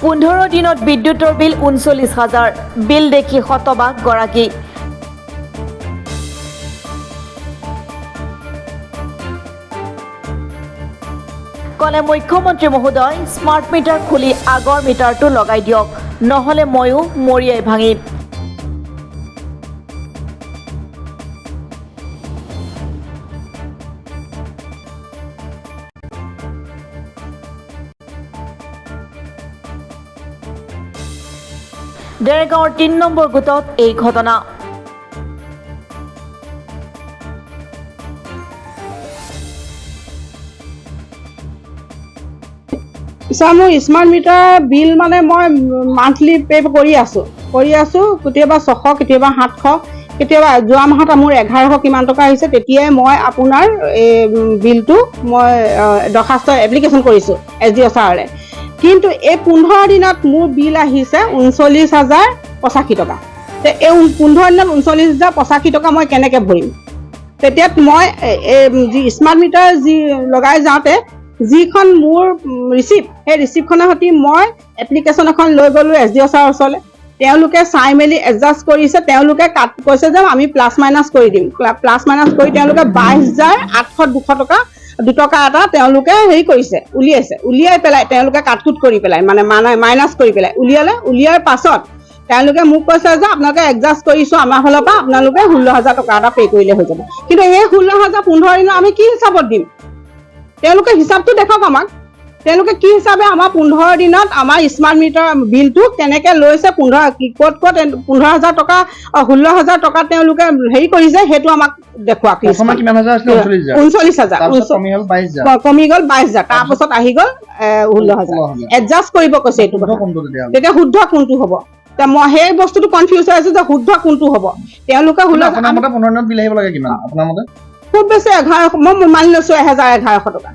15 দিনত বিদ্যুতৰ বিল 39 হাজাৰ। বিল দেখি হতবাক গৰাকী। ক'লে, মুখ্যমন্ত্ৰী মহোদয়, স্মাৰ্ট মিটাৰ খুলি আগৰ মিটাৰটো লগাই দিয়ক, নহ'লে ময়ো মৰিয়াই ভাঙিম। দেৰগাঁৱৰ 3 নম্বৰ গোটত এই ঘটনা। ছাৰ, মোৰ স্মাৰ্ট মিটাৰ বিল মানে মই মান্থলি পে' কৰি আছোঁ। কেতিয়াবা 600, কেতিয়াবা 700, কেতিয়াবা যোৱা মাহত মোৰ 1100 কিমান টকা আহিছে। তেতিয়াই মই আপোনাৰ এই বিলটো মই দৰ্খাস্ত এপ্লিকেশ্যন কৰিছোঁ এছ ডি অ' ছাৰলৈ। কিন্তু এই 15 দিনত মোৰ বিল আহিছে 39,085 টকা। তে এই 15 দিনত 39,085 টকা মই কেনেকৈ ভৰিম? তেতিয়া মই এই যি স্মাৰ্ট মিটাৰ যি লগাই যাওঁতে যিখন মোৰ ৰিচিপ্ট, সেই ৰিচিপ্টখনৰ সৈতে মই এপ্লিকেশ্যন এখন লৈ গ'লোঁ এছ ডি অ' ছাৰৰ ওচৰলৈ। তেওঁলোকে চাই মেলি এডজাষ্ট কৰিছে। তেওঁলোকে কাট কৈছে যে আমি প্লাছ মাইনাছ কৰি দিম। প্লাছ মাইনাছ কৰি তেওঁলোকে 22,800 200 টকা 2 টকা এটা তেওঁলোকে হেৰি কৰিছে, উলিয়াইছে। উলিয়াই পেলাই তেওঁলোকে কাটকুট কৰি পেলাই মানে মানে মাইনাছ কৰি পেলাই উলিয়ালে। উলিয়াৰ পাছত তেওঁলোকে মোক কৈছে যে আপোনালোকে এডজাষ্ট কৰিছোঁ আমাৰ ফালৰ পৰা, আপোনালোকে 16 হাজাৰ টকা এটা পে' কৰিলে হৈ যাব। কিন্তু এই 16 হাজাৰ 15 দিনৰ আমি কি হিচাপত দিম? তেওঁলোকে হিচাপটো দেখক আমাক। তেওঁলোকে কি হিচাপে আমাৰ 15 দিনত আমাৰ স্মাৰ্ট মিটাৰ বিলটো কেনেকে লৈছে, 15 ক'ত ক'ত 15 হাজাৰ টকা, 16 হাজাৰ টকা তেওঁলোকে হেৰি কৰিছে, সেইটো আমাক দেখুৱাওক। প্ৰথমে কিমান হাজাৰ আছিলে? 39 হাজাৰ? 39 হাজাৰ। তাৰপিছত কমি হ'ল 22 হাজাৰ। কমি গ'ল 22 হাজাৰ, তাৰপাছত আহি গ'ল 16 হাজাৰ। 16 হাজাৰ। এডজাষ্ট কৰিব কৈছে এইটো শুদ্ধ কথা। কোনটো তেতিয়াহ'লে? তেতিয়া শুদ্ধ কোনটো হ'ব? এতিয়া মই সেই বস্তুটো কনফিউজ হৈ আছো যে শুদ্ধ কোনটো হ'ব। তেওঁলোকে 16 আপোনাৰ মতে 15 দিনত বিল আহিব লাগে কিমান আপোনাৰ মতে? খুব বেছি 1100, মই মানি লৈছো 1000 1100 টকা।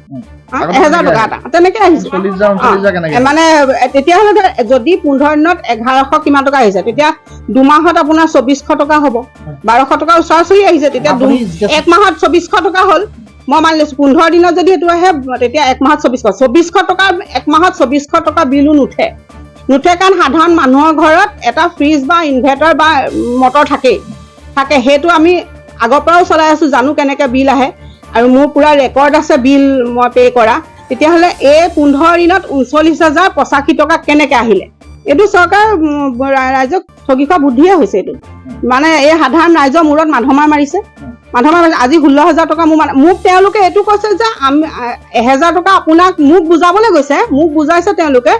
আগতে 1000 কেনেকে টকা এটা তেনেকে আহিছে। 40 হাজাৰ, 39 হাজাৰ কেনেকে? মানে তেতিয়াহ'লে ধৰ যদি 15 দিনত 1100 কিমান টকা আহিছে, তেতিয়া দুমাহত আপোনাৰ 2400 টকা হ'ব। 1200 টকা ওচৰা ওচৰি আহিছে তেতিয়া। আপুনি যেতিয়া এক মাহত 2400 টকা হ'ল, মই মানি লৈছো। 15 দিনত যদি সেইটো আহে, তেতিয়া এক মাহত 2400। 2400 টকা, এক মাহত 2400 টকা বিলো নুঠে। নুঠে কাৰণ সাধাৰণ মানুহৰ ঘৰত এটা ফ্ৰিজ বা ইনভাৰ্টাৰ বা মটৰ থাকেই থাকে। সেইটো আমি আগৰ পৰাও চলাই আছোঁ, জানো কেনেকৈ বিল আহে আৰু মোৰ পূৰা ৰেকৰ্ড আছে বিল মই পে' কৰা। তেতিয়াহ'লে এই 15 দিনত 39,085 টকা কেনেকৈ আহিলে? এইটো চৰকাৰ ৰাইজক ঠগি খোৱা বুদ্ধিয়ে হৈছে এইটো। মানে এই সাধাৰণ ৰাইজৰ মূৰত মাধমাৰ মাৰিছে, মাধমাৰ মাৰিছে। আজি 16 হাজাৰ টকা মোৰ মানে মোক তেওঁলোকে এইটো কৈছে যে আমি 1000 টকা আপোনাক মোক বুজাবলৈ গৈছে, মোক বুজাইছে তেওঁলোকে,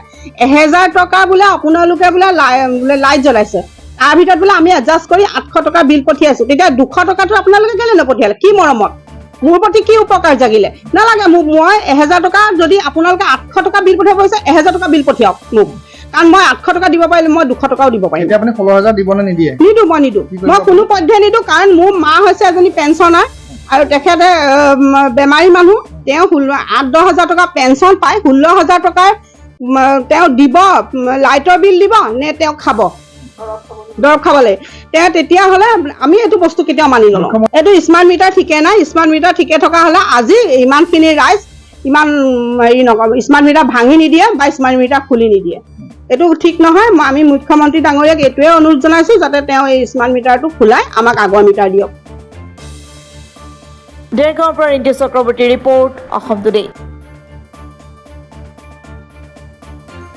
1000 টকা বোলে আপোনালোকে বোলে বোলে লাইট জ্বলাইছে, তাৰ ভিতৰত বোলে আমি এডজাষ্ট কৰি 800 টকা বিল পঠিয়াইছো। তেতিয়া 200 টকাটো আপোনালোকে কেলৈ নপঠিয়ালে? কি মৰমত মোৰ প্ৰতি কি উপকাৰ জাগিলে? নালাগে মোক। মই 1000 টকা যদি আপোনালোকে 800 টকা বিল পঠিয়াব কৈছে, 1000 টকা বিল পঠিয়াওক মোক। কাৰণ মই 800 টকা দিব পাৰিলে মই 200 টকাও দিব পাৰিম। এতিয়া আপুনি 16 হাজাৰ দিব নে নিদিয়ে? নিদো, মই নিদো। কি কৰিব? মই কোনো পধ্যে নিদো। কাৰণ মোৰ মা হৈছে এজনী পেঞ্চনাৰ আৰু তেখেতে বেমাৰী মানুহ। তেওঁ 16 8-10 হাজাৰ টকা পেঞ্চন পায়। 16 হাজাৰ টকাৰ তেওঁ দিব, লাইটৰ বিল দিব নে তেওঁ খাব দৰৱ খাব লাগে তেওঁ? তেতিয়াহ'লে আমি এইটো বস্তু কেতিয়াও মানি নলওঁ। এইটো স্মাৰ্ট মিটাৰ ঠিকে নাই। স্মাৰ্ট মিটাৰ ঠিকে থকা হ'লে আজি ইমানখিনি ৰাইজ ইমান হেৰি নকৰোঁ, স্মাৰ্ট মিটাৰ ভাঙি নিদিয়ে বা স্মাৰ্ট মিটাৰ খুলি নিদিয়ে। এইটো ঠিক নহয়। আমি মুখ্যমন্ত্ৰী ডাঙৰীয়াক এইটোৱে অনুৰোধ জনাইছোঁ যাতে তেওঁ এই স্মাৰ্ট মিটাৰটো খোলাই আমাক আগৰ মিটাৰ দিয়ক। দেৰগাঁৱৰ পৰা ৰিণ্টু চক্ৰৱৰ্তীৰ ৰিপৰ্ট, অসম টুডে।